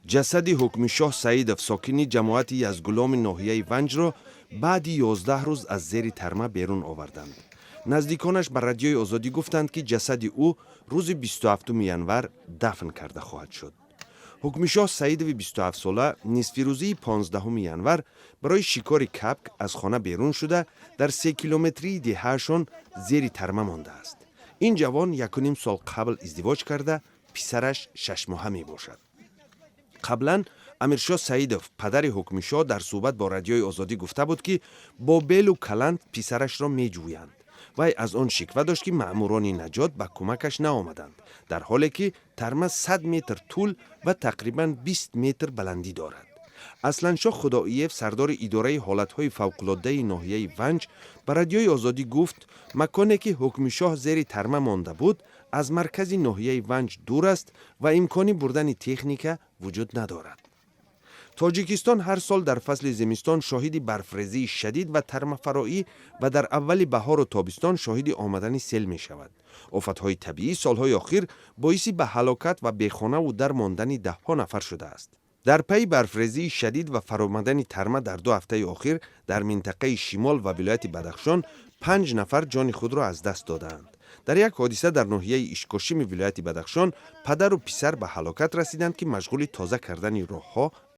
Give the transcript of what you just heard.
Ҷасади Ҳукмишоҳ Саидов, сокини ҷамоати Язгуломи ноҳияи Ванҷро, баъди 11 рӯз аз зери тарма берун оварданд. Наздиконаш ба Радиои Озодӣ гуфтанд, ки ҷасади ӯ рӯзи 27 январ дафн карда хоҳад шуд. Ҳукмишоҳ Саидови 27-сола нисфирӯзии 15 январ барои шикори капк аз хона берун шуда, дар 3-километрии деҳаашон зери тарма мондааст. Ин ҷавон якуним сол қабл издивоҷ карда, писараш 6-моҳа мебошад. Қаблан Амиршоҳ Саидов, падари Ҳукмишоҳ, дар суҳбат бо Радиои Озодӣ гуфта буд, ки бо белу каланд писарашро меҷӯянд. Вай аз он шиква дошт, ки маъмурони наҷот ба кӯмакаш наомаданд, дар ҳоле ки тарма 100 метр тӯл ва тақрибан 20 метр баландӣ дорад. Асланшоҳ Худоиев, сардори идораи ҳолатҳои фавқулоддаи ноҳияи Ванҷ, ба Радиои Озодӣ гуфт, маконе ки Ҳукмишоҳ зери тарма монда буд, аз маркази ноҳияи Ванҷ дур аст ва имкони бурдани техника вуҷуд надорад. Тоҷикистон ҳар сол дар фасли зимистон шоҳиди барфрезии шадид ва тармафароӣ ва дар аввали баҳору тобистон шоҳиди омадани сел мешавад. Офатҳои табиӣ солҳои охир боиси ба ҳалокат ва бехонаву дар мондани даҳҳо нафар шудааст. Дар пайи барфрезии шадид ва фаромадани тарма дар 2 ҳафтаи охир дар минтақаи шимол ва вилояти Бадахшон панҷ нафар ҷони худро аз даст додаанд. Дар як ҳодиса дар ноҳияи Ишкошими вилояти Бадахшон падару писар ба ҳалокат расиданд, ки машғули тоза кардани роҳҳо